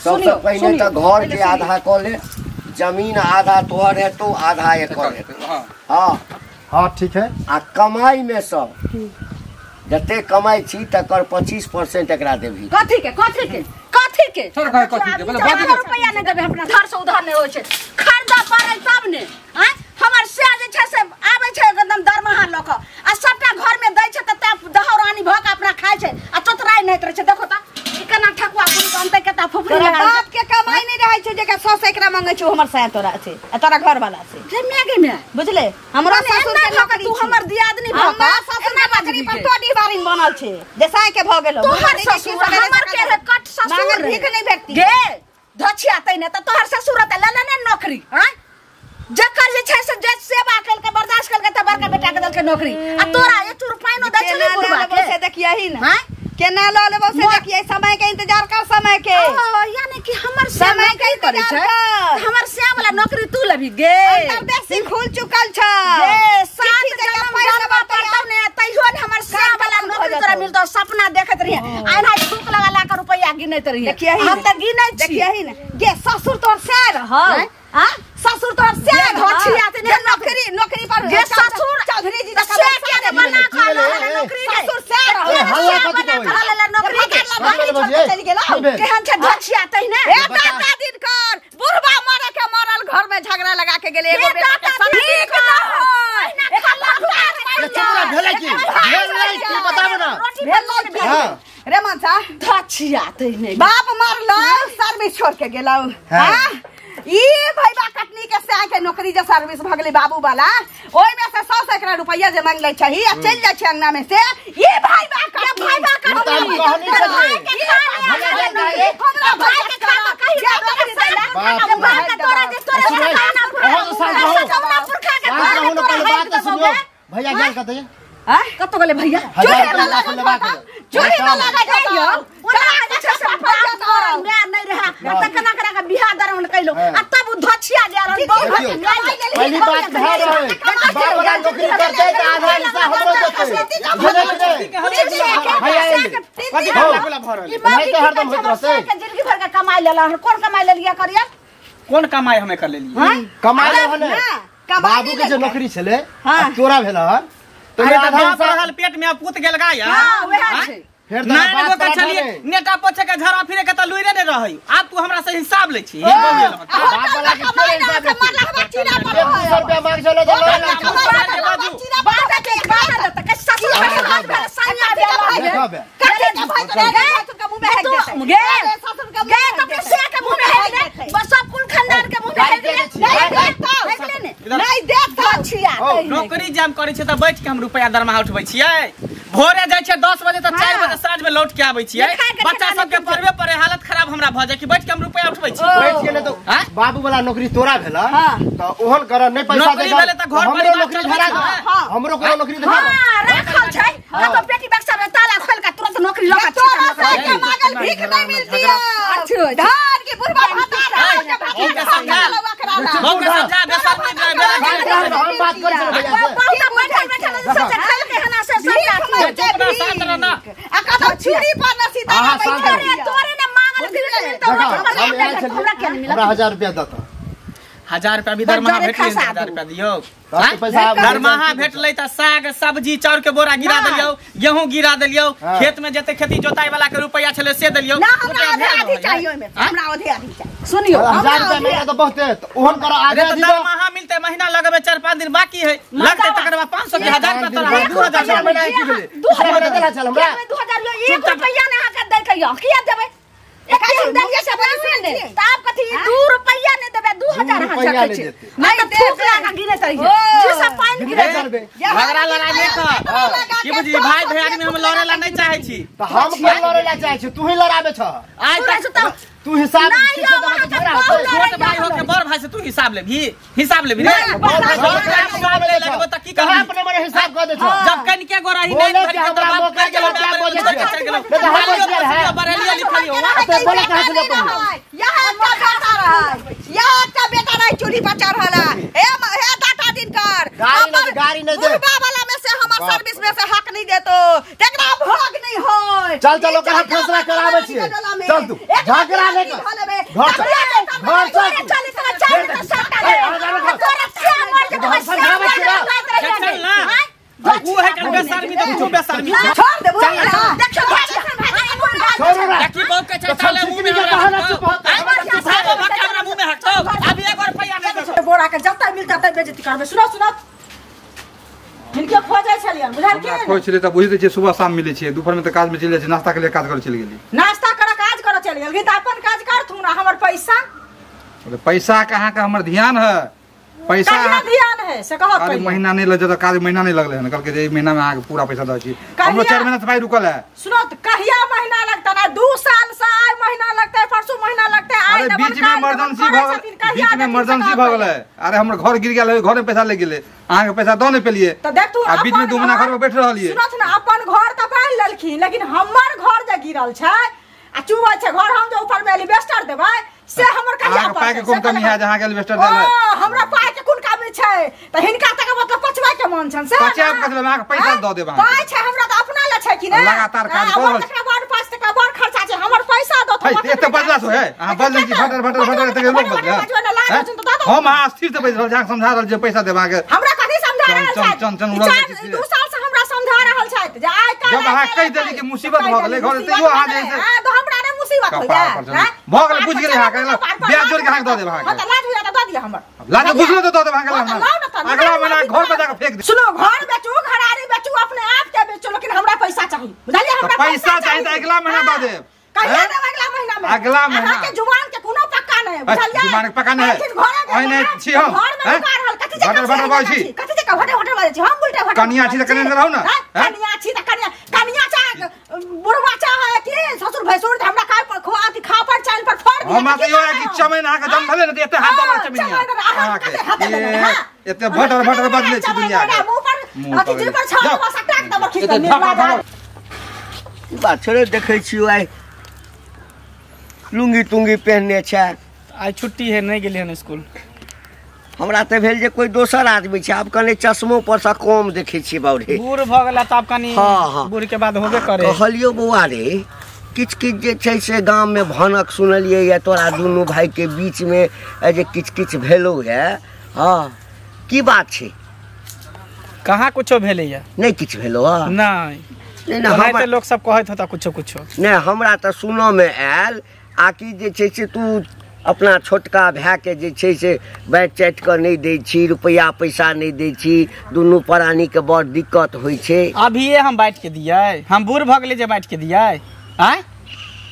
सबसे पहले त घर के आधा क ले, जमीन आधा तोहर है तो आधा एकर है। हां हां ठीक है। आ कमाई में सब जते कमाई छी तकर 25% एकरा देबी। कथी के कथी के कथी के छोड़ कहे कथी के बोले बाकी रुपया नहीं देबे, अपना घर से उधार नहीं होय छै, खरीदा पड़ै तब ने। हां हमर से जे छै से आबै छै एकदम दरमाहा ल क आ सबटा घर में दै छै त तब दहरानी भ के अपना खाय छै आ चतराई नहीं रहै छै। देखो त ई केना ठकुआ पूरी बनतै केता फुफरी लगा बाप के कमाई नहीं रहै छै जेका सौ एकरा मांगै छै हमर साया तोरा छै आ तोरा घर वाला छै गे मैं गे मैं बुझले। हमरा ससुर के नौकरी तू हमर दियादनी भ के ससुर के नौकरी पर तो डिबारिन बनल छै जे साय के भ गेलो। तोहर ससुर हमर के रे कट ससुर मांगल भीख नहीं भेटती गे धछिया तै ने त तोहर ससुर त ले ले नौकरी। हां जकर जे छै से जे सेवा कल के बर्दाश्त कल के त बड़का बेटा के दल के नौकरी आ तोरा एक रुपया न दै छलै बुढ़वा के से देखियही ना केना ल लेबो से देखिए। समय के इंतजार कर, समय के यानी कि हमर समय के करे छै, हमर श्याम वाला नौकरी तू लबी गे। अंतरदेशी खुल चुकल छै गे, 7 जन्म जन्म पड़तौ ने तैयो ने हमर श्याम वाला नौकरी तोरा मिलतौ। सपना देखत रहिए आइना थूक लगा ला के रुपया गिनैत रहिए, हम त गिनै छी। देखियही ने गे ससुर तोर से रहल। हां ससुर तोर से धछिया ते ने नौकरी नौकरी पर गे ससुर चौधरी जी से के ने बना खा ले नौकरी गे ससुर से रहल हल्ला कथी कहै ले नौकरी के चल गेला केहन छै धछिया तै ने। ए दादा दिन कर बुढ़बा मरे के मरल घर में झगड़ा लगा के गेले एगो बेटा के साथ ठीक न होय ए चुप भेलै की भेलै की बताबो ना भेलै। हां रे मनसा धछिया तै ने बाप मरल सर्विस छोड़ के गेलौ। हां ई भईबा कटनी के साय के नौकरी जे सर्विस भ गेलै बाबू वाला ओइ में से 100 सैकड़ा रुपया जे मांग लै छही आ चल जाइ छै अंगना में से ई भईबा कटनी भईबा कटनी हमरा भाई के खाता कहि नौकरी देला भाई के तोरा जे तोरा खाना पुरखा पुरखा के बात सुनियो भैया गेल कतै। हां कत गेलै भैया? चूड़ी न लगा चूड़ी न लगा जाइयो ओना जे छै से बाप तोरा माय नहीं रहा त केना करा के बियाह दरवन कैलो आ तब उ धछिया जे रहल बहुत पहली बात भए रहै बाप वाला नौकरी करतै त आधा हिस्सा हमरो देतै। भैया कथी हल्ला भरल नहीं त हरदम होइत रहतै। जिंदगी भर के कमाई लेला कोन कमाई लेलिया करिया कोन कमाई हमे कर लेलिए? कमाई हने बाबू के जे नौकरी छले तोरा भेल हन अरे बाप रहल पेट में पूत गेल गाया। हां वएह छै फेर त बात के छलिए नेटा पोछे के झरा फिरे के त लुइरे ने रहै। आब तू हमरा से हिसाब लै छी। बाप वाला के फेर हिसाब लै छी। 100 रुपया मांग छले त ल बात के बात त के ससुर के हाथ भेल सानिया भेल कथी के भाई तोरा ससुर के मुंह में हेक देतै गे ससुर के गे त अपने से के मुंह में हेक दे बस सब कुल खानदान के मुंह में हेक दे नहीं देख धछिया नौकरी जाम करै छै त बैठ के हम रुपया दरमाहा उठबै छियै। भोरे जाइ छै 10 बजे त 4 बजे साँझ में लौट के आबै छियै। बच्चा सब के पढ़बे पड़े हालत खराब हमरा भ जाय कि बैठ के हम रुपया उठबै छी। बैठ के ने त बाबू वाला नौकरी तोरा भेल त ओहन कर नहीं पैसा दे नौकरी भेले त घर हमरो नौकरी धरा दे हमरो कोनो नौकरी धरा हां राखल छै त पेटी बक्सा में ताला खोल के तुरंत नौकरी लगा तोरा से के मांगल भीख नहीं मिलती है। धान के बुढ़बा भाता के समझा हम के समझा बेसर नहीं जाय हम बात कर छले भैया से बहुत बैठल बैठल सब खेल के हना से सब शांत रह ना आ कतौ चूड़ी पर न सीता बैठल रे तोरे ने मांगल भीख मिलतौ हमरा के नहीं मिलत। हमरा 1000 रुपया दत 1000 रुपया भी दरमाहा भेटलै 1000 रुपया दियौ। दरमाहा भेटलै त साग सब्जी चाउर के बोरा गिरा देलियौ, गेहूं गिरा देलियौ, खेत में जते खेती जोताई वाला के रुपया छले से देलियौ। ना हमरा आधे आधी चाहिए ओइमे हमरा आधे आधी चाहिए। सुनियो 1000 रुपया मिले त बहुते ओहन कर आधे आधी दरमाहा मिलते महीना लगबे 4-5 दिन बाकी है लगते तकर बाद 500 के 1000 रुपया तोरा 2000 महीना की भेलै 2000 देला चल हमरा 2000 एक रुपया ने अहाँ के दै के यौ किया देबै? एक दिन देलियै से पैसे ने त आब कथी 2 रुपया ने देबै 2000 अहाँ चखै छी नहीं त थूक लगा गिनैत रहियै जे सब पानि गिरै झगड़ा लड़ाई नहीं कर की बुझी भाई भैयारी में हम लड़े ला नहीं चाहे छी। त हम कोन लड़े ला चाहे छी? तू ही लड़ाबे छ आइ तक तू हिसाब ठीक से दबा झगड़ा छोट भाई हो के बड़ भाई से तू हिसाब लेबी हिसाब लेबी रे हिसाब ले लगबो त की करबी? अपने मने हिसाब क दे छ जब कनिके गोरा ही नहीं भरि के हमरा मौका के क्या बोले चल गेलो नहीं त हम बोल है बरेलिया लिखलियो त बोले कहां से लोग यहां एकटा बेटा रहा यहां एकटा बेटा रहा चूल्ही पर चढ़ल हे हे दाता दिनकर गाड़ी नहीं दे बुढ़बा वाला में से हमर सर्विस में से हक नहीं देतो तेकरा भोग नहीं होय। चल चल ओकरा फैसला कराबै छियै चल तू झगड़ा नहीं कर। देबे घर चल चल चल त सबटा लेबै तोरा से मर के तो चल ना उ है कन बेशर्मी त कुछो बेशर्मी छोड़ देबो देखियो देखी बहुत के चले मुंह में हमरा मुंह में हकतो अभी एक रुपया नहीं दो बोरा के जब मिलता तब बेइज्जती करबे। सुनो सुनो हिनके खोजै छलियन बुझल के खोज छलियै त बुझि दै छियै सुबह शाम मिलै छियै दुपहर में त काज में चलि जाइ छियै नाश्ता के लिए काज करे चलि गेली नाश्ता कर काज करे चलि गेली त अपन काज करथु ना हमर पैसा। अरे पैसा कहाँ का हमर ध्यान है पैसा कहिया ध्यान है से कहत अरे महीना नहीं लग जाता काज महीना नहीं लगले हन कल के जे महीना में अहाँ के पूरा पैसा दै छी हमरो 4 महीना से पाई रुकल है। सुनो त कहिया महीना लगता ना 2 साल से आइ महीना लगता परसों महीना लगता आइ अरे बीच में इमरजेंसी भ बीच में इमरजेंसी भ गेलै। अरे हमर घर गिर गेल घर में पैसा ले गेलै अहाँ के पैसा the नहीं पेलिए त देख तू आ बीच में 2 महीना घर में बैठ रहलिए। सुनो न अपन घर त बान्हि लेलखिन लेकिन हमर घर जे गिरल छै आ चुबै छै घर हम जे ऊपर में एलिवेस्टर देबै से हमर कहिया अहाँ के पाई के कोन कमी है जहाँ के एलिवेस्टर देबै ओ हमरा पाई के कोन कमी छै त हिनका तक मतलब पचबै के मन छन से पचाब कथि अहाँ के पैसा the देब पाई छै हमरा त अपना ले छै कि नै लगातार काज कर रहल छै बड़ पास तक बड़ खर्चा छै हमर पैसा दो त एते बजला सो है अहाँ बजलै छी भटर भटर भटर एते लोग बजलै हम अहाँ स्थिर से बैठ रहल छी अहाँ समझा रहल छी पैसा देब अहाँ के हमरा कथि समझा रहल छै 2 साल से हमरा समझा रहल छै जे आइ काल जब अहाँ कहि देली कि मुसीबत भ गेलै घर तैयो अहाँ जे हां त हमरा नै मुसीबत हो जाय भ गेलै बुझि गेलै अहाँ के ब्याज जोड़ के अहाँ के the देब अहाँ के हां त लाज होया त the दिया हमर लाज बुझलो त the देब अहाँ के अगला महीना घर पर जाके फेंक दे। सुनो घर बेचू घरारी बेचू अपने आप के बेचू लेकिन हमरा पैसा चाहिए बुझलिए हमरा पैसा चाहिए त अगला महीना the देब। कहिया देब अगला महीना में अगला महीना अहाँ के जुबान के कोनो पक्का नहीं बुझलिए जुबान के पक्का नहीं है ओइ छी हम घर में लुका रहल कथि जे भटर भटर बाजै छी कथि जे भटर भटर बाजै छी हम उल्टे भटर कनिया छी त कनिया रहू ना कनिया छी त कनिया कनिया चाह बुढ़वा चाह है कि ससुर भैंसुर हमरा खाय पर खोआ अथि खा पर चाल पर फोड़ दिया हम त यो है कि चमैन अहाँ के जन्म भेलै ने त एते हाथ दबा चमैनिया अहाँ के एते भटर भटर बजले छी दुनिया के मुंह पर अथि जे पर छाड़ दबा सटाक दबा खींच दे ई बात छोड़े देखै छियो आइ लुंगी तुंगी पहनने छै आइ छुट्टी है नहीं गेलियै हन स्कूल। हमरा तऽ भेल जे कोई दोसर आदमी छै आब कने चश्मो पर से कम देखै छियै बाबू रे बूढ़ भऽ गेला तऽ आब कनी बूढ़ के बाद होबे करे। कहलियो बौआ रे किछु किछु जे छै से गाम में भनक सुनलियै या तोरा दुनू भाई के बीच में जे किछु किछु भेलो है हाँ की बात छै कहाँ कुछो भेलैया नहीं किछु भेलो है नहीं नहीं नहीं लोग सब कहैत होता कुछो कुछो नहीं हमरा तऽ सुनऽ में आयल आकि जे छै से तू अपना छोटका भाय के जे छै से बाँटि चाटि कऽ नहि दै छी रुपैआ पैसा नहि दै छी दुनू प्राणी के बड़ दिक्कत होइ छै। अभिये हम बाँटि के दियै हम बूढ़ भऽ गेलियै जे बाँटि के दियै आँय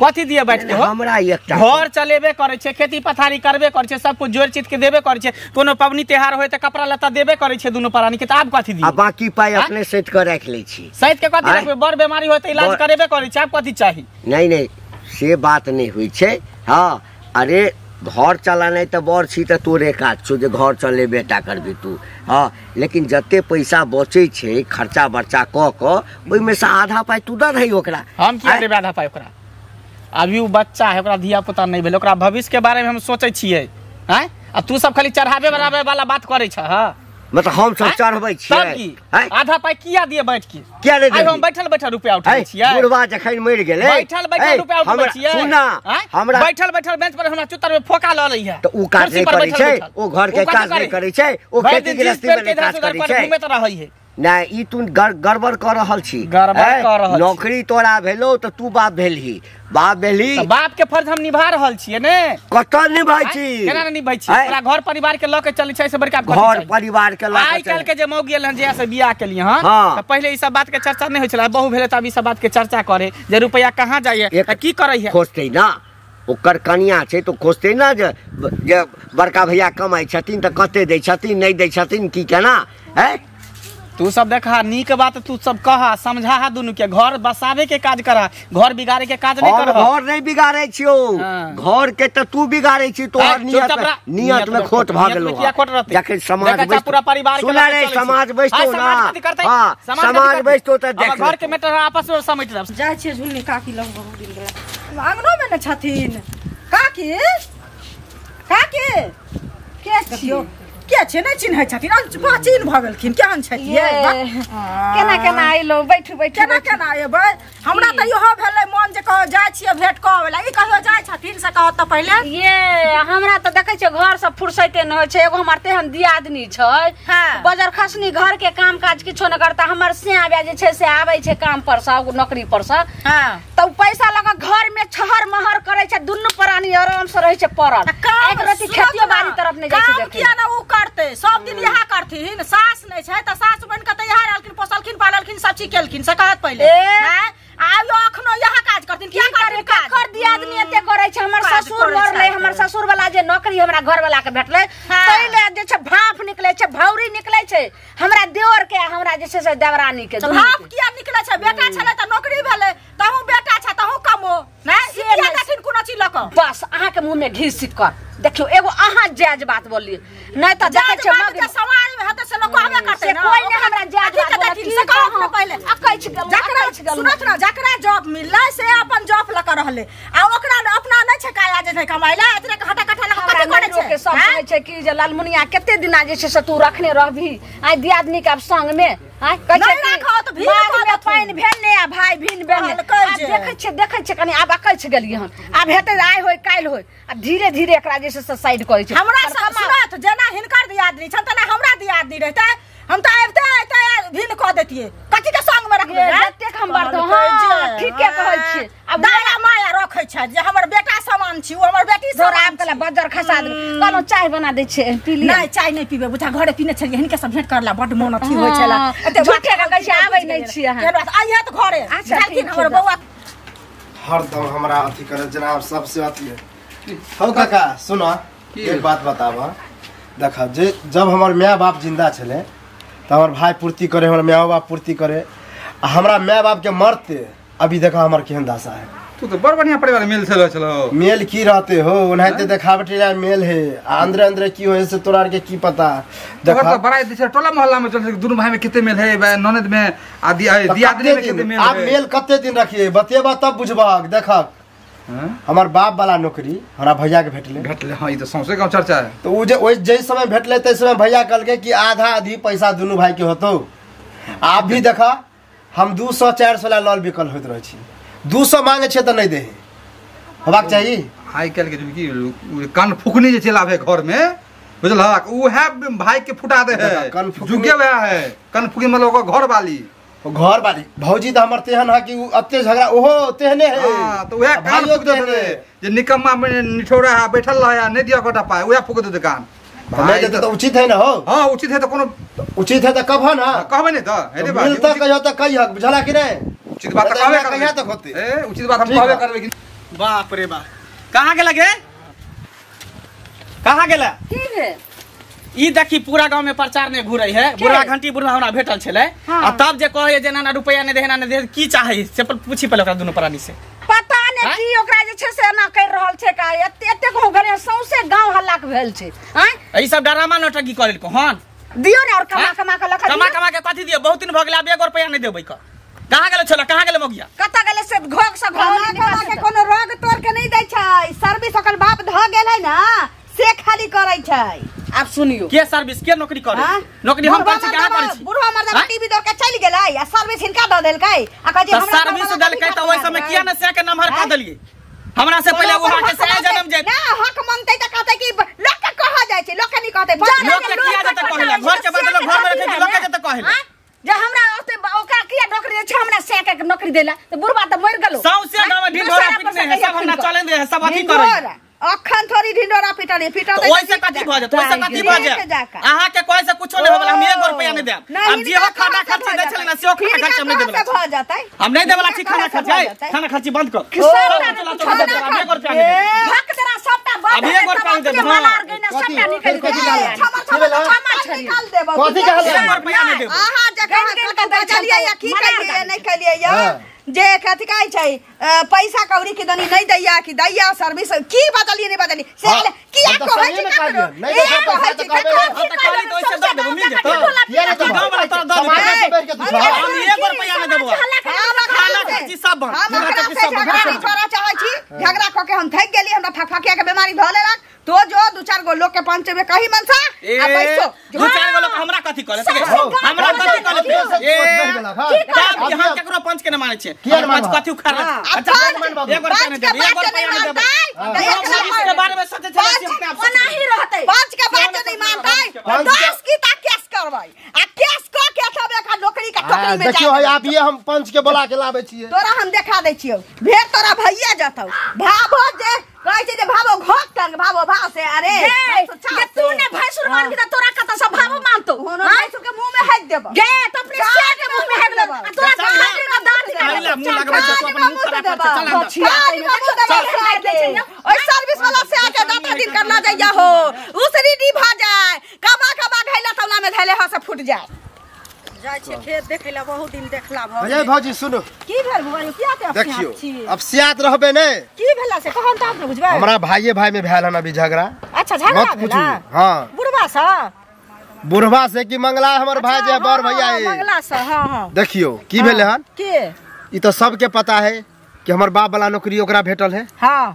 कथी दियै बाँटि के हो हमरा एकटा घर चलेबे करै छै खेती पथारी करबे करै छै सब कुछ जोड़ि चित के देबे करै छै कोनो पबनी त्योहार होय तऽ कपड़ा लत्ता देबे करै छै दुनू प्राणी के तऽ आब कथी दियै आ बाकी पाइ अपने सैत कऽ राखि लै छी सैत के कथी रखबै बड़ बीमारी होय तऽ इलाज करेबे करै छै आब कथी चाही। नहीं नहीं से बात नहीं होइ छै हाँ अरे घर चलानाइ तऽ बड़ छी तऽ तोरे काज छौ जे घर चलेबे टा करबी तू हाँ लेकिन जते पैसा बचै छै खर्चा बर्चा कऽ कऽ ओहिमे से आधा पाइ तू दऽ दही ओकरा। हम किया देबै आधा पाइ ओकरा अभी उ बच्चा है ओकरा धिया पुता नहीं भेलै ओकरा भविष्य के बारे में हम सोचै छियै आँय आ तू सब खाली चढ़ाबे बढ़ाबे वाला बात करै छह। हाँ मतलब हम सब चढ़बै छियै आधा पाइ किया दिए बैठ के किया नहि देबै हम बैठल बैठल रुपया उठबै छियै बुढ़वा जखन मरि गेलै बैठल बैठल रुपया उठबै छियै सुना हमरा बैठल बैठल बेंच पर हमरा चुतर में फोका लऽ लै है तऽ उ काज नहि करै छै ओ घर के काज नहि करै छै ओ खेती गृहस्थी में काज करै छै घूमैत रहै है नहि ई तू गड़बड़ कऽ रहल छी गड़बड़ कऽ रहल नौकरी तोरा भेलौ तऽ तू बाप भेलही बाप भेलही बाप के फर्ज हम निभा रहल छियै ने कतऽ निभाइ छी केना नहि निभाइ छी पूरा घर परिवार के लऽ के चलै छै से बड़का घर परिवार के लऽ आइ काल्हि के जे मौगी एल हन जहिया से बियाह केलियै हन तऽ पहिले ई सब बात के चर्चा नहि होइ छलै बहु भेलै तऽ आब ई सब बात के चर्चा करे जे रुपैआ कहाँ जाइए तऽ की करै है खोजतै ना ओकर कनिया छै तऽ खोजतै ना जे बड़का भैया कमाइ छथिन तऽ कते दै छथिन नहि दै छथिन की केना है तू सब देखा नीक बात तू सब कहा समझा दुनू के घर बसावे के काज करा घर बिगाड़े के काज नहीं कर। घर नहीं बिगाड़े छियो घर के त तू बिगाड़े छी तोहर नियत में खोट भ गेलो जखन समाज बैठ पूरा परिवार के सुना रे समाज बैठतो ना हां समाज बैठतो त देख घर के मैटर आपस में समेट लेब। जाय छी झुन्नी काकी लग बहुत दिन गेला आंगनो में न छथिन काकी काकी के छियो के छै नहि चिन्है छथिन प्राचीन भऽ गेलखिन केहन छथिन केना केना अयलहुँ बैठू बैठू केना केना अयबै हमरा तऽ इहो भेलै मन हन जे कहो जाय छियै भेंट कऽ ला ई कहियो जाय छथिन से कहत त पहिले ये हमरा त देखै छियै घर सब फुर्सते न होइ छै एगो हमर तेहन दियादनी छै बजर खसनी घर के काम काज किछो न करता हमर सिया जे छै से आबै छै काम पर से नौकरी पर से त उ पैसा लगा घर में छहर महर करै छै दुन्नू प्राणी आराम से रहै छै पड़ल एक रति खेतियो बाड़ी तरफ नै जाइ छै काम किया ना उ करते सब दिन इहा करथिन सास नै छै त सास बन के त इहा रहलखिन पोसलखिन पाललखिन सब चीज केलखिन से कहत पहिले आयो अखनो इहा काज करथिन किया करथिन काज कर दियादनी एते करै छै हमर ससुर मरलै हमर ससुर वाला जे नौकरी हमरा घर वाला के भेटलै तै ले जे छै भाफ निकलै छै भौरी निकलै छै हमरा देवर के हमरा जे छै से देवरानी के भाफ किया निकलै छै बेटा छलै त नौकरी भेलै तहु बेटा छै तहु कमो नै किया देथिन कोनो चीज लक बस अहाँ के मुंह में घी सिक्कर देखियो एगो अहाँ जायज बात बोलिए नहीं त देखै छै मग समाज में हेतै से लोक कहबे करतै से कोई नै हमरा जायज बात देथिन से कहब न पहिले अकैछ गेल जकरा सुनत न जकरा जॉब मिललै से अपन जॉब लक रहलै आ ओकरा अपना नै छै काया जे छै कमाइला एतरे हटा कटा लक कथि करै छै सब कहै छै कि जे लालमुनिया कते दिना जे छै से तू रखने रहबी आइ दियादनी के आब संग में आइ कहै छै राखो त भीड़ में पानि भेल ने आ भाई भिन भेल आब देखै छियै कनी आब अकैछ गेलियै हन आब हेतै आइ होय काल्हि होय अब धीरे धीरे एकरा जे छै से साइड करै छै हमरा सब सुनत जेना हिनकर दियादनी छन तेना हमरा दियादनी रहतै हम त आबिते आबिते भिन क देतियै कथि के संग में रखबै जतेक हम बरदो हां ठीके कहै छी अब दाया माया रखै छै जे हमर बेटा समान छी ओ हमर बेटी समान आब कला बजर खसा देबै कहलौ चाय बना दै छै पी लिअ नै चाय नै पीबै बुझा घरे पीने छलियै हिनके सब भेंट करला बड मोन अथी होइ छला एते झूठे के कहै छै आबै नै छी अहाँ केहन बात आइहे त घरे अच्छा हमर बौआ हरदम हमरा अथी करे जनाब सबसे अथी हो काका सुना एक बात बताब देखा जे जब हमर my बाप जिंदा छले त हमर भाई पूर्ति करे हमर my बाप पूर्ति करे आ हमरा my बाप के मरते अभी देखा हमर केहन दशा है तू तो बड़ बढ़िया परिवार मेल छलो छलो मेल की रहते हो ओनाहिते देखावटी ला मेल है आ अंदर अंदर की होय से तोरा आर के की पता देखा तो बड़ाई दिसे टोला मोहल्ला में चल दुनु भाई में कितने मेल है ननद में आदि दियादनी में कितने मेल आप मेल कते दिन रखिए बतेबा तब बुझबा देखक हमार बाप वाला नौकरी हमरा भैया के भेटले भेटले हां ई त सौंसे गांव चर्चा है तो उ जे ओइ जै समय भेटले तै समय भैया कहलके कि आधा आधी पैसा दुनू भाई के होतो आप भी देखा हम 200 400 ला लॉल बिकल होइत रहै छी 200 मांगे छे त नै दे होबाक चाही आइ काल्हि के की कान फुकनी जे चलावे घर में बुझलहक उहे भाई के फुटा दे है जुगे वह है कान फुकनी मतलब ओकर घर वाली घर वाली भौजी त हमर तेहन है कि उ अत्ते झगड़ा ओहो तेहने है हां त उहे कान फुक दे जे निकम्मा में निठोरा है बैठल रह या नहीं दिया कोटा पाए उहे फुक दे कान नहीं देते तो उचित है ना हो हां उचित है त कोनो उचित है त कब है ना कहबे नहीं त हेरे बात मिलता कहियो त कहियो बुझला कि नहीं उचित बात त कहबे कहिया तक होते ए उचित बात हम कहबे करबे कि बाप रे बाप कहां गेला गे कहां गेला की भेल ई देखी पूरा गांव में प्रचार नहीं घुरै है बुढ़ा घंटी बुढ़ा हमरा भेटल छलै आ तब जे कहै जे ना रुपया नहीं दे ना दे की चाहे से पर पूछी पहिले ओकरा दुनू प्राणी से पता नै की ओकरा जे छै से एना कर रहल छै का एते एते गांव घरे सौंसे गांव हल्ला के भेल छै हैं ई सब डरामा नौटंकी करल को हन दियो ने और कमा कमा के लखा कमा कमा के कथी दियो बहुत दिन भ गेल आब 1 रुपया नहीं देबै क कहां गेल छला कहां गेल मगिया कत गेल से घोग से कमा कमा के कोनो रोग तोड़ के नहीं दै छै सर्विस ओकर बाप ध गेल है ना से खाली करै छै आप सुनियो के सर्विस के नौकरी करे नौकरी हम करै छी कहां करै छी बुढ़वा मर्दा टीवी दौड़ के चल गेलै आ सर्विस हिनका द देलकै आ कहै हमरा सर्विस देलकै त ओइ समय किया न से के नंबर क देलियै हमरा से पहिले वहां के से जन्म जे ना हक मांगतै त कहतै कि लोक के कह जाइ छै लोक के नहीं कहतै लोक के किया जत कहले घर के बदलो घर में रखे लोक के जत कहले जे हमरा ओते ओकरा किया नौकरी दे छै हमरा से के नौकरी देला त बुढ़वा त मर गेलो सौंसे गांव में ढिंढोरा पिटने है सब हमरा चलन दे है सब अथी करै अखन थोड़ी ढिंढोरा पिटल पिटल ओइ से कथी भ जात ओइ से कथी भ जात अहाँ के कोई से कुछो नहीं होबला हम 1 रुपया नहीं देब अब जे हो खाना खर्ची दै छले ना सेहो खाना खर्ची हम नहीं देबला भ जतै हम नहीं देबला छी खाना खर्ची खाना खर्ची बंद कर सबटा 1 रुपया नहीं देब भक तेरा सबटा बंद अब 1 रुपया नहीं देब मलार गई ना सबटा निकल गेल निकाल देब कथी कहल 1 रुपया नहीं देब अहाँ जखन कत बचलियै या की कलियै नहीं कलियै या जे कथी कहै छै पैसा कौड़ी के दनी नहीं दैया कि दैया सर्विस की बदलिए नहीं बदली से किया कहै छै ककरो नहीं देखा पैसा त कहबे त कहली त ओइसे द देबो मिल जेतो किया नहीं देबो गांव वाला तोरा द देबो समाज से बैठ के तू हम 1 रुपया नहीं देबो खाना खर्ची सब बंद हम ओकरा से झगड़ा नहीं करऽ चाहै छी। झगड़ा क के हम थक गेली हमरा फकफकिया के बीमारी भ लेलक तो जो दू चार गो लोग के पंच में कही मनसा आ बैसो दू चार गो लोग हमरा कथि कहले हमरा कथि कहले ए हम केकरो पंच के न मानै छियै पंच कथि उखाड़ अच्छा एक बार नहीं देबै एक बार नहीं देबै के बारे में सोचे छलै अपने आप ओनाही रहतै पंच के बात नहीं मानतै 10 की ता केस करबै आ केस क के तब एक नौकरी के टोकरी में देखियो है आप ये हम पंच के बोला के लाबै छियै तोरा हम देखा दै छियौ भेर तोरा भैया जतौ भाभो जे कहै छै जे भाभो घोक टंग भाभो भाव से अरे जे तू ने भैंसुर मानबी त तोरा कत सब भाभो मानतौ भैंसुर के मुंह में हेज देबो गे त अपने शेर के मुंह में हेज देबो आ तोरा खाली का दांत निकाल मुंह लगबै छै तू अपन मुंह खराब कर चल चल ओइ सर्विस वाला से आके दाता दिन करना जाइया हो उसरी डी भ जाए कमा कमा घैला तौला में धैले ह से फूट जाए जाय छै खेत देखैला बहुत दिन देखला भ अजय भौजी सुनो की भेल भौजी किया के देखियो अब सियात रहबे नै की भेला से कहन त आप ने बुझबै हमरा भाईये भाई में भेल हन अभी झगड़ा। अच्छा झगड़ा भेला हां बुढ़वा से बुढ़वा से की मंगला हमर भाई जे बड़ भैया है मंगला से हां हां देखियो की भेले हन के ई त सबके पता है कि हमर बाप वाला नौकरी ओकरा भेटल है। हां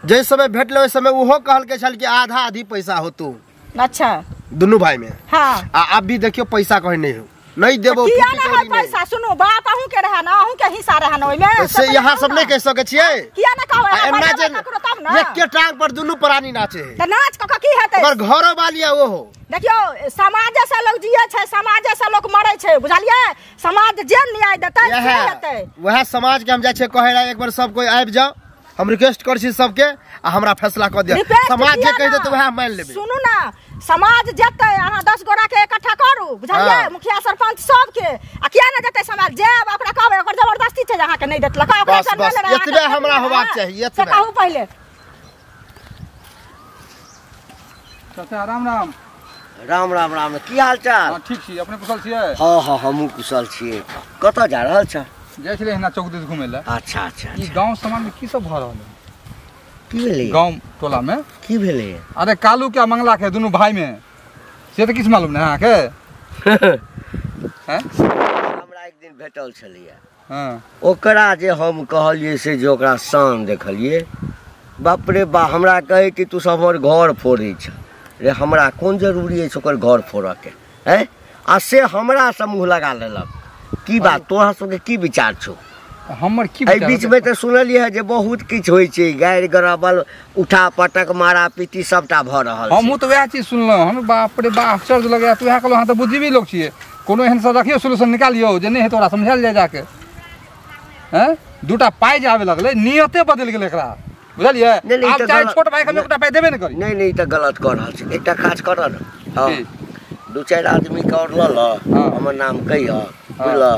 जे समय भेटले ओइ समय उहो कहल के छल कि आधा आधी पैसा होतो। अच्छा दुनू भाई में। हां आ अब भी देखियो पैसा कहीं नहीं हो नहीं देबो किया ना है पैसा। सुनो बाप अहूं के रहा ना अहूं के हिस्सा रहा ना ओइ में से यहां सब नहीं कह सके छियै किया ना कहबै एना जे एक के टांग पर दुनू प्राणी नाचे है त नाच क की हेतै ओकर घरो वाली है ओहो। देखियो समाज से लोग जिए छै समाज से लोग मरे छै बुझलियै समाज जे न्याय देतै से हेतै। वएह समाज के हम जाइ छै कहै ला एक बार सब कोई आबि जाओ हम रिक्वेस्ट कर छी सबके आ हमरा फैसला क दिया समाज जे कहि देत वएह मान लेबै। सुनू ना समाज जेतै अहाँ 10 गोरा के इकट्ठा करू बुझलियै मुखिया सरपंच सबके आ किया ना जेतै समाज जायब ओकरा कहबै ओकर जबरदस्ती छै जे अहाँके नहि देतलक ओकरा बस बस एतबे हमरा होबाक चाही एतबे से कहू पहिले। चाचा राम राम। राम राम राम की हाल चाल? हां ठीक छी अपने कुशल छियै? हां हां हमहूँ कुशल छियै। कतऽ जा रहल छ? जाइ छलै हिना चौक दिस घुमै लए। अच्छा अच्छा ई गांव समाज में की सब भऽ रहल है? की भेलै गांव टोला में की भेलै? अरे कालू के मंगला के दुनू भाई में से तऽ किछु मालूम नहीं अहाँके? हैं हमरा एक दिन भेटल छलैया। हां ओकरा जे हम कहलियै से जे ओकरा शान देखलियै बाप रे बा हमरा कहै कि तू सब हमर घर फोड़ै छ रे हमरा कोन जरूरी अछि ओकर घर फोड़ऽ के हैं आ से हमरा से मुँह लगा लेलक। की बात तोरा सबके की विचार छौ? हमर की एहि बीच में तऽ सुनलियै है जे बहुत किछु होइ छै गारि गराबल उठा पटक मारा पीटी सबटा भऽ रहल छै। हमहूँ तऽ वएह चीज सुनलहुँ हन बाप रे बाप आश्चर्य लगैया। तऽ वएह कहलहुँ अहाँ तऽ बुद्धिजीवी लोक छियै कोनो एहन सब रखियौ सोल्यूशन निकालियौ जे नहि हेतै ओकरा समझायल जाय जाके। हैं दूटा पाइ जे आबे लगलै नियते बदलि गेलै एकरा बुझलियै। आब चाहे छोट भाई के हम एकटा पाइ देबे नहि करी। नहीं नहीं तऽ गलत कऽ रहल छै। एकटा काज करऽ ने हँ दू चारि आदमी के और लऽ लऽ हमर नाम कहिअ बुझलऽ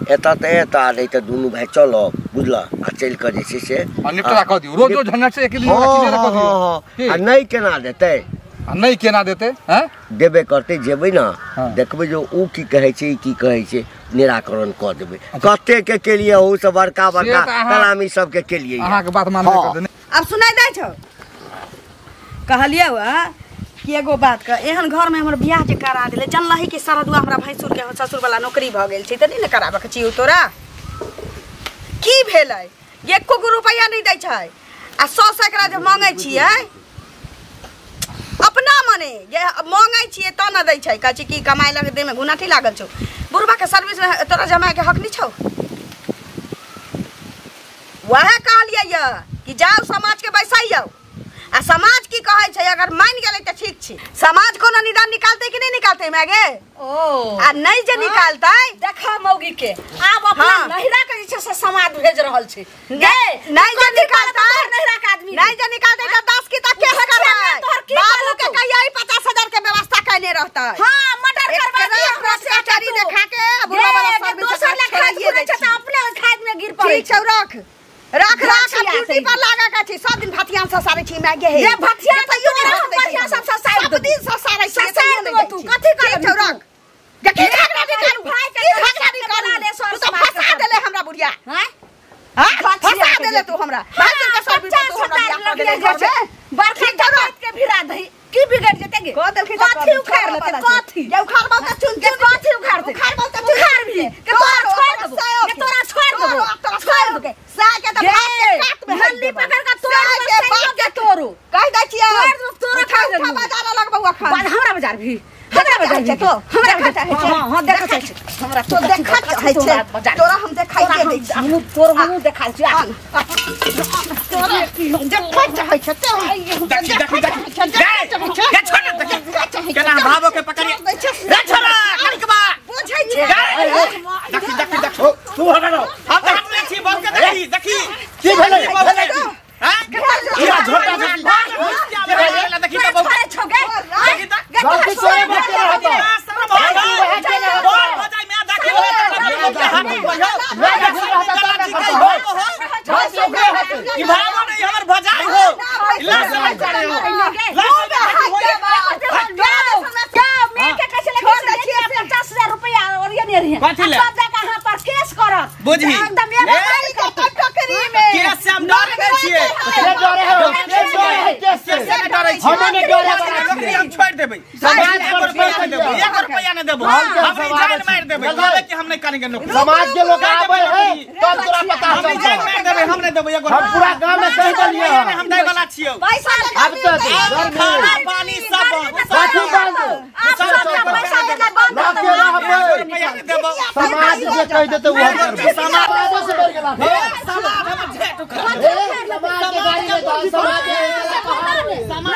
एतऽ तऽ एतऽ नहि तऽ दुनू भाई चलब बुझलऽ आ चलि कऽ जे छै से निपटा कऽ दियौ रोज रोज झंझट से एक दिन कऽ दियौ। आ नहि केना देतै? आ नहि केना देतै? हैं देबे करतै जेबै ने देखबै जे उ की कहै छै ई की कहै छै निराकरण कऽ देबै। कते के केलियै ओहू से बड़का बड़का कलामी सबके केलियै। अहाँके बात मानबे करतै। आब सुनाइ दै छौ? कहलियै कि एगो बात कह एहन घर में हमर बियाह जे करा देले जानलही कि सरदुआ हमरा भैंसुर के ससुर वाला नौकरी भऽ गेल छै तऽ नहि ने कराबऽ के छी तोरा? की भेलै एको गो रुपैआ नहि दै छै आ 100 सैकड़ा जे मांगै छियै अपना मने जे मांगै छियै तऽ ने दै छै। कहै छै कि कमाइ लगे देहमे गुनाठी लागल छौ। बुढ़बा के सर्विस में तोरा जमाय के हक नहि छौ? वएह कहलियै यऽ कि जाउ समाज के बैसैयौ आ समाज की कहै छै अगर मान गेलै तऽ ठीक छै। समाज कोनो निदान निकालतै कि नहि निकालतै माय गे? ओ आ नहि जे निकालतै देखा मौगी के आब अपना नहिरा के जे छै से समाज भेज रहल छै। नहि जे निकालतै नहिरा के आदमी नहि जे निकालतै तऽ 10 की तक केस करबै। बाबू के कहिया 50,000 के व्यवस्था कयने रहतै। हां मर्डर करबा दिया हमरा कचहरी देखा के बुढ़वा वाला सर्विस दोसर ला खाद गिरै छै तऽ अपने खाद में गिर पड़ै। ठीक छौ रख रख रख ड्यूटी पर लागा के छी सब दिन भथियान ससारै छी माय गे। ये भथियान त यो बढ़िया सब ससारै सब दिन ससारै छी ससारै देबो तू कथि कर छौ रख जे की झगड़ा निकालू भाई के की झगड़ा निकालू ले तू तो फंसा देले हमरा बुढ़िया। हैं हां फंसा देले तू हमरा भाई के सर्विस तू हमरा बियाह कर देले घर में बरखा डकैत के भिरा दही की बिगड़ जेते गे? कह देलखिन त कथि उखाड़ लेते कथि जे उखाड़बौ त चुन के कथि उखाड़ते उखाड़बौ त उखाड़ भी के तोरा छोड़ देबो के तोरा छोड़ देबो छोड़ देबो साय के त भात के काट में तोरो कह दै छियै तोरो खा बाजार लगबौ अखन हमरा बाजार भी हमरा बाजार छै तो हमरा देखा बाजार चाहै छै हां हां देखा चाहै छै हमरा तो देखा चाहै छै तोरा हम देखाइए दै छी हमहूँ तोर हमहूँ देखाइ छी तोरा देखा चाहै छै देखी देखी देखी ए छोड़ देखी केना भावो के पकड़िए रे छोड़ा कनिकबा बुझै छै देखी देखी देखी तू हटा रहो हम तऽ अपने छी बोल के देखी देखी की भेलै हां पूरा झोटा झोटी देखी तऽ बहुत छोड़े छोगे देखी तऽ गलती तोरे बाप के रहता शर्म हो जाए बोल हो जाए मैं देखी ले हाथ में मैं देखी रहता तब ना करता हो बस ओकरे होते ई भावो नहीं हमर भजाई हो ला समझ चढ़े हो ला बुझी एकदम टोकरी में केस से हम डर नै छियै के डरे हो के डरे है केस से केस से डरै छियै हम ने डरे वाला नौकरी हम छोड़ देबै समाज एक पर रुपया छोड़ नहि देबै दिया। एक रुपया नहि देबै हम जान मारि देबै कहबै कि हम नहि करेंगे नौकरी समाज के लोग आवे है तब तोरा पता हम जान चलतौ मारि देबै हम नहि देबै एगो हम पूरा गांव में कह देलियै रुपया हम दै वाला छियौ पैसा अब तो खाना पानी सब कथी बंद पैसा देना बंद ना के रहबै रुपया नहि देबौ समाज जे कह देते वो हम करबै समाजो से बढ़ गेला समाज हमर झेट उखड़ ए, समाज के गाड़ी में तो समाज के समाज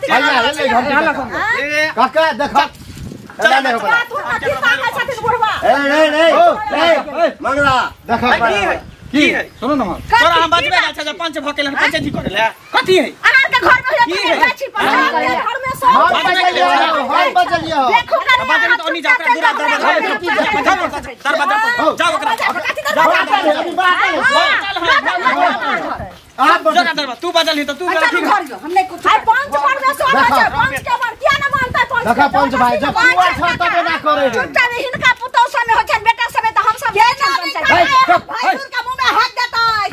भैया ले घर काका देखा चला नहीं होबला ए नहीं नहीं ए मंगला देखा की है सुनो ना तोरा हम बजबे ना छै जे पंच भऽ गेल पंच जी करे ले कथी है अहाँ के घर में होय की है? छी पर घर में सब हम बजलिए हम बजलिए देखो बजबे तो ओनी जा ओकरा दूरा दरवाजा दरवाजा पर जाओ ओकरा अभी बात आप जरा दरवाजा तू बजल ही तो तू अच्छा ठीक घर जो हम नहीं कुछ आई पंच पर में सब छै पंच के बार किया ना मानता पंच देखा पंच भाई जब कुआं छ तबे ना करे है चुपचाप हिनका पुतौ सब में हो छन बेटा सब में त हम सब के ना भाई का मुंह में हाथ देता है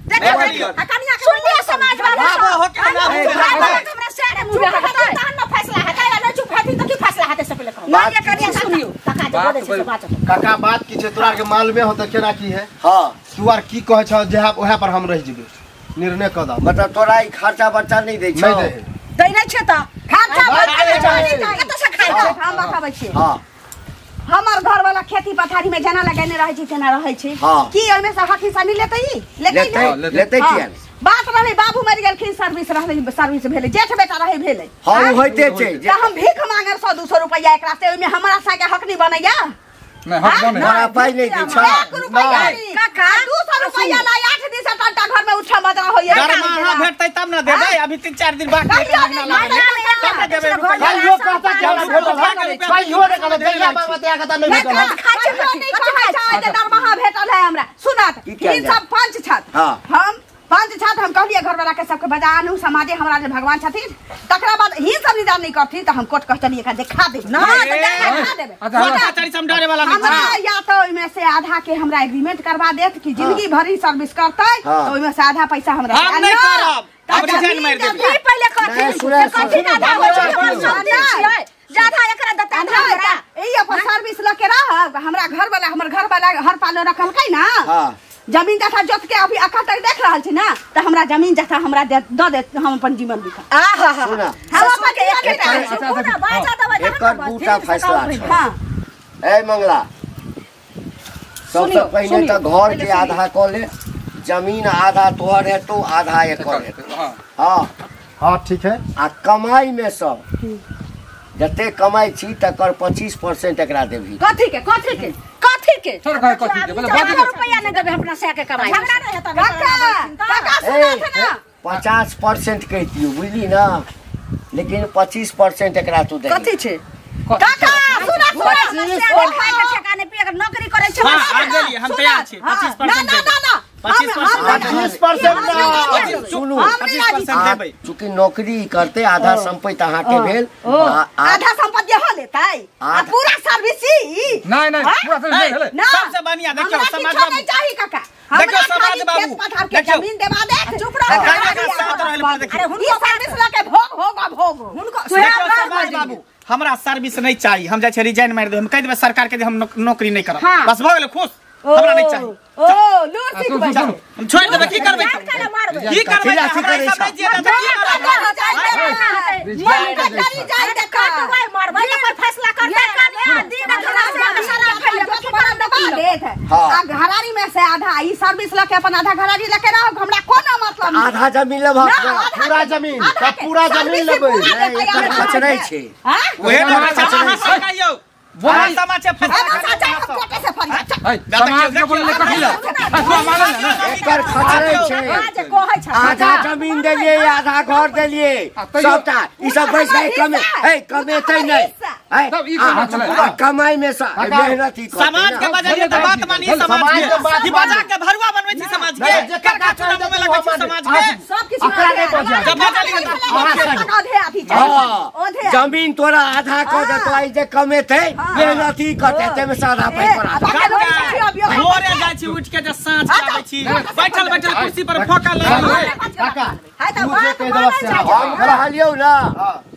देख लियो देखो कनिया सुन लिया समाज वाला बाबा हो के ना हो हमरा से मुंह में हाथ तहन न फैसला हेतै आ नहीं चुप हेतै त की फैसला हेतै से पहिले कहू बात ना कनिया सुनियो काका जे बोलै छै से बात काका बात की छै तोरा के मालूमे होतै केना की है हां तू आर की कहै छ जे ओहे पर हम रह जेबै निर्णय क द मतलब तोरा ई खर्चा बर्चा नहीं दै छौ नहीं दे दै नै छै त खर्चा नहीं कत से खाइ छै हम बताबै छी हां हमर घर वाला खेती पथारी में जेना लगेने रहै छी तेना रहै छी हाँ। की ओहिमे से हक हिस्सा नहीं लेतै ई? लेतै लेतै ने? लेतै हाँ। किया नहि? बात रहलै बाबू मरि गेलखिन सर्विस रहलै सर्विस भेलै जेठ बेटा रहै भेलै हां उ होइते छै तऽ हम भीख मांगर 100-200 रुपैआ एकरा से ओहिमे हमरा साके हक नहीं बनैया नहीं हक बने तोरा पाइ नहीं दै छौ एक रुपैआ नहीं काका, 200 रुपैआ ला 8 दिन से टंटा घर में उठा बजरा होइया दरमाहा भेटतै तब ना देबै अभी 3-4 दिन बाकी है, कहियो महीना नहीं, लागल नहीं, तब ना देबै रुपैआ कहियो कहता कि हमरा भेटल है कहियो ने कहता जहिया मांगते आ कहता नहीं भेटल है खाइ छै नहीं कहै छै जे दरमाहा भेटल है हमरा सुनत की कयल तीन जाय? सब पंच छत हाँ। हम पंच छत हम कहलिए घर वाला के सबके बजा आनू समाजे हमरा जे भगवान छथिन तकरा बाद ही सब निदान नहीं करथिन त हम कोर्ट कचहरी एकरा देखा देब ना, हाँ, ए, तऽ देखा देबै अच्छा कोर्ट कचहरी से हम डरे वाला नहीं हमरा छी या तो ओहिमे से आधा के हमरा एग्रीमेंट करवा देत कि जिंदगी भरी सर्विस करतै हाँ। तो ओहिमे से आधा पैसा हमरा हम नहीं करब हम रिजाइन मारि देबै की पहिले कथी नहीं, सुने, कथी सुने। आधा होइ छै हमर सब दिन छियै ज्यादा एकरा देतै आधा हमरा ई अपन सर्विस लऽ के रहब हमरा घर वाला हमर घर वाला हर पालो रखलकै ना हां जमीन जथा जोत के अभी अखन तक देख रहल छी ना त हमरा जमीन जथा हमरा दे द दे हम अपन जीवन बिता आहा हा सुना। हम अपन जीवन बिता अच्छा, बाजा देबै एकर दूटा फैसला छै हां ए मंगला सबसे पहले त घर के आधा क ले जमीन आधा तोहर हेतौ आधा एकर हेतौ हां हां हां ठीक है आ कमाई में से जते कमाई छी तकर 25% एकरा देबही कथी के कथी के कथी के छोड़ कहे कथी के बोले बात रुपैया नहीं देबै अपना से के कमाई झगड़ा नहीं हेतै काका काका सुनत ना 50% कहितियौ बुझली ना लेकिन 25% एकरा तू दे कथी छै काका सुना सुना खाय के ठेका नहीं पिए के नौकरी करै छै हां आ गेलियै हम तैयार छी 25% ना ना देबै ना ना 25% ना सुनू 25% देबै चूंकि नौकरी करते आधा संपत्ति अहाँ के भेल आधा संपत्ति हो लेतै आ पूरा सर्विस ई नहीं नहीं पूरा सर्विस नहीं भेलै ना सबसे बढ़िया देखियौ हमरा समाज किछो बाबू नहीं चाही काका देखियौ हमरा समाज खाली बाबू खेत पथार के देखियौ जमीन देवा दे चुप रह काका साथ रहल पर देखियौ अरे हुनको सर्विस लके भोग होगा भोग हुनको देखियौ समाज बाबू हमरा सर्विस नहीं चाहिए, हम जाइ छै रिजाइन मारि देबै, हम कहि देबै सरकार के जे हम नौकरी नहीं करब, बस भऽ गेलै खुश, हमरा नहीं चाहिए। ओ लूर सिखबै हम छोड़ देबै, की करबै की करबै, हमरा ई सब नहीं जिए देतै, की करबै? मन करी जाय त कटबै मरबै पर फैसला करतै दिन घरा से शराब खाइले की करब दबा देत आ घरारी में से आधा ई सर्विस लके अपन आधा घरारी लके रहो, हमरा कोनो मतलब नहीं। आधा जमीन लेबह, पूरा जमीन, सब पूरा जमीन लेबै, एकर खचरै छै। हां ओहे ने अहाँ सब कहियौ वहाँ समाज से फैसला कोटे से फरिया समाज के बोलले कथि ल मानल ना एकर खचरै छै। आज कहै छै आधा जमीन देलिए, आधा घर देलिए, सबटा ई सब बैस के कमे ए कमेतै नहीं, तब ई कोना चलै कमाई में से मेहनत ही समाज के बजलिए त बात मानी, समाज के ई बजा के भरुआ बनबै छी, समाज के करका चूड़ा मुंह में लगै छी, समाज के सब किछु आधे आधी चाहिए, जमीन तोरा आधा क देतो, ई जे कमेतै मेहनत ही करतै ते में सादा पैसा भोरे जाइ छी उठ के जे साँझ के आबै छी, बैठल बैठल कुर्सी पर फोका लगा काका तू जे कहि देलक से हम कहलियौ ना,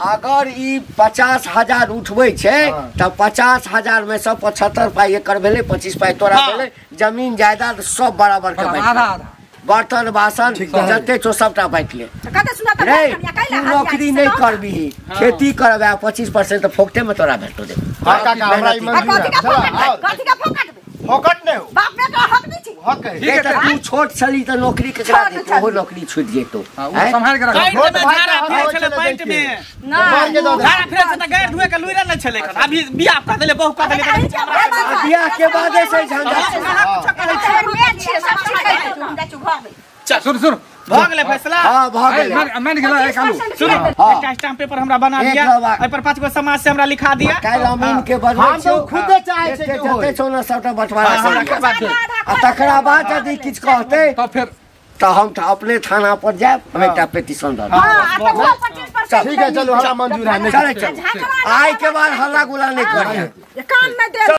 अगर ई 50,000 उठबै छै त 50,000 में से 75 पाई एकर भेलै, 25 पाई तोरा भेलै, जमीन जायदाद सब बराबर के बांटि, आधा आधा बर्तन बासन जते छौ सबटा बांटि ले। कते सुना त नौकरी नहीं करबी, खेती करबे, 25% फोकटे में तोरा भेटतो दे। हां काका हमरा ई मंजूर है, कथि का फोकट फोकट नहीं हो, बाप बेटा हक नहीं छी, हक है। ठीक है, तू छोट छली त नौकरी केकरा देतो, ओहो नौकरी छूट जेतो, संभाल के रख। पैंट में झाड़ा फिरे छले, पैंट में ना झाड़ा फिरे छले त गैर धुए के लुइरा नै छले, अभी बियाह क देले, बहु क देले, बियाह के बाद से झंझट छी सब छी घर में। चल सुन सुन भ गेलै फैसला। हां भ गेलै, मान गेलै कालू। सुनो एकटा स्टाम्प पेपर हमरा बना दिया, एहि पर 5 गो समाज से हमरा लिखा दिया, काल्हि अमीन के बनबै हम तो खुदे चाहे छै कि जते छौ ना सबटा बंटवारा आ तकरा बाद यदि किछ कहतै त फेर त हम त अपने थाना पर जायब, हम एकटा पिटीशन दऽ देब। हां त 25%। ठीक है चलो हमरा मंजूर है, चल चल, आइ के बाद हल्ला गुल्ला नहीं करिए, कान में दे।